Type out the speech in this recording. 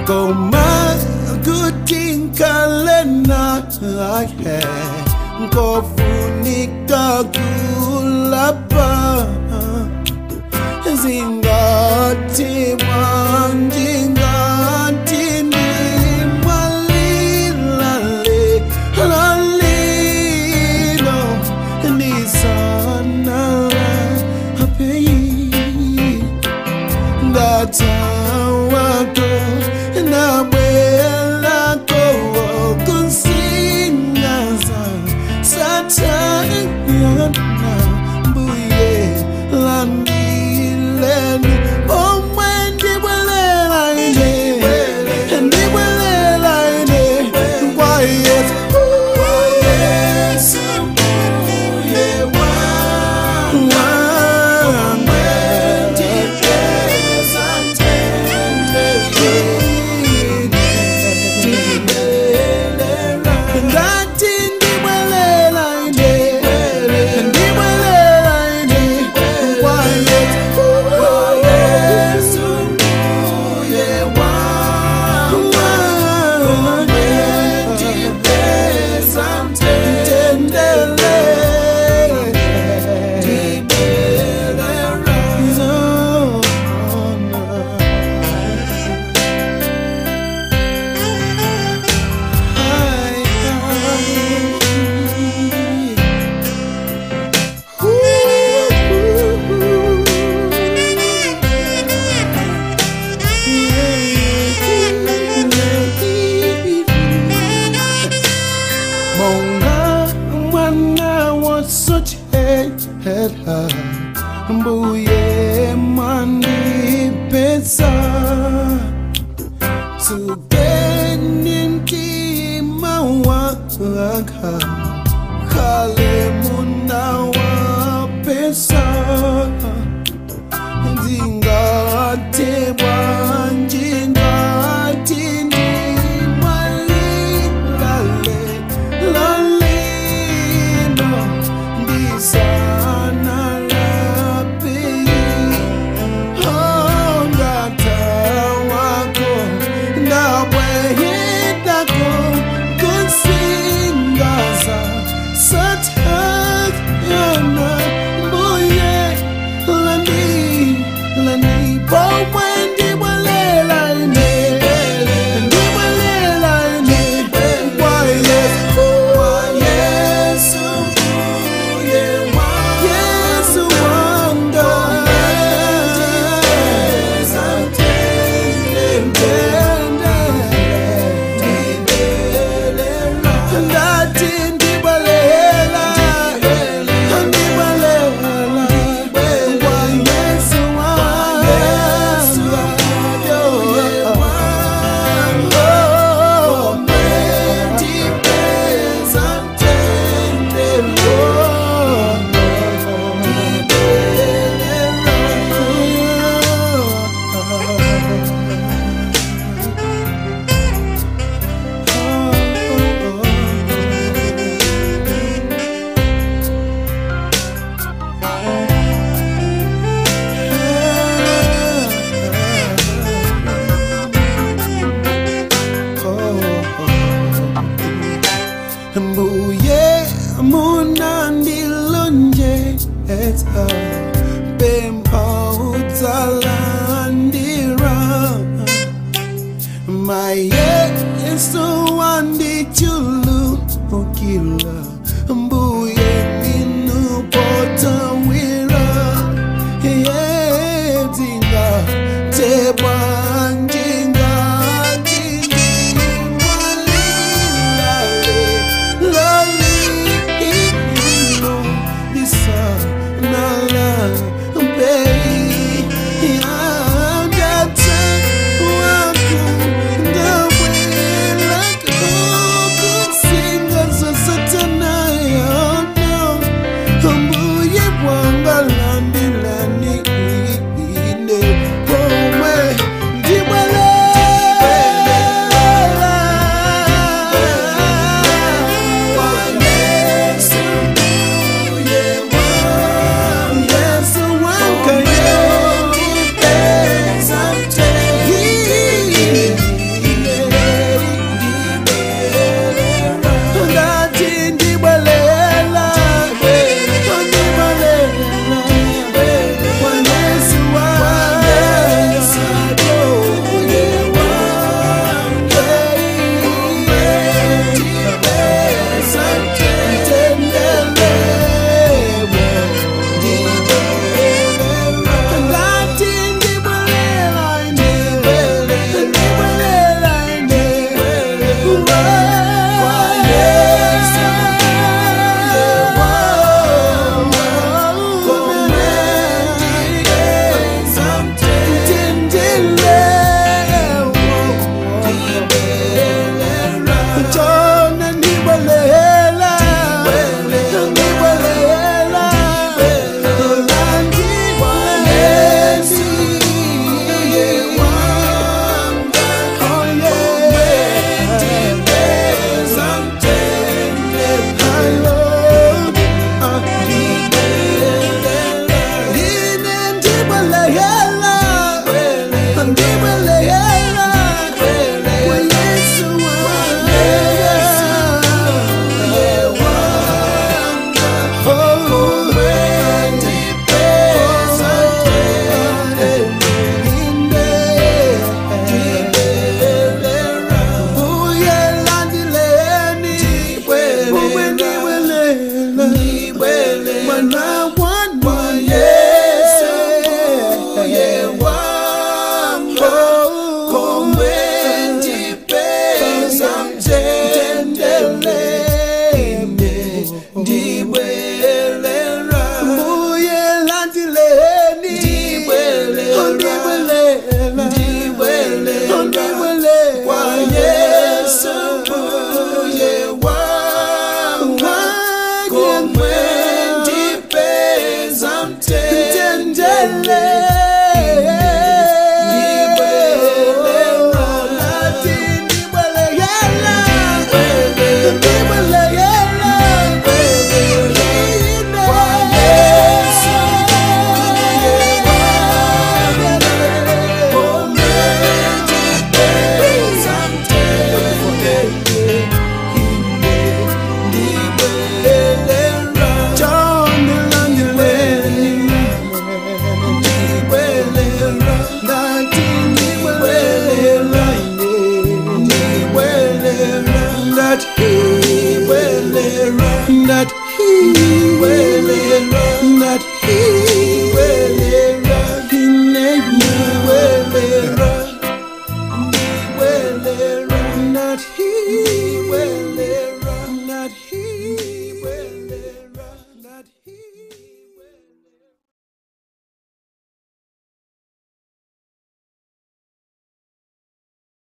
Koma kuti nkhale naye kofunika kulapa. Zingati bwanji ngati ndimwalilale lalilo ndisanalape ndatawako nabwelako kunsingaza satana mbuye landileni omwe ndibwelela ine ndibwelela ine kwa Yesu mbuye wanga ndipeza mtendere ngati ndibwelela ine ndibwelela ine kwa Yesu mbuye wanga ndipeza mtendere Monga mwana wosochera mbuye mwandipeza tsukeni mtima wanga khale munawapesa ndingathe bwanji ngati ndimwalilale lalino ndisanalape ndatawako ndabwehedako kunsingaza satana mbuye lani lani pomwe ndibwelela ine ndibwelela ine kwa Yesu mbuye Yesu wanga ndipeza mtendere ngati ndibwelela ndibwelela kwa Yesu wanga ndipeza mtendere. Mbuye munandilonjetsa pempha udzalandira mayesu wandichulukila mbuye ndinu potawira yedzinga tebwanji ngati ndimwalilale lalino ndisanalape. Ndipatse.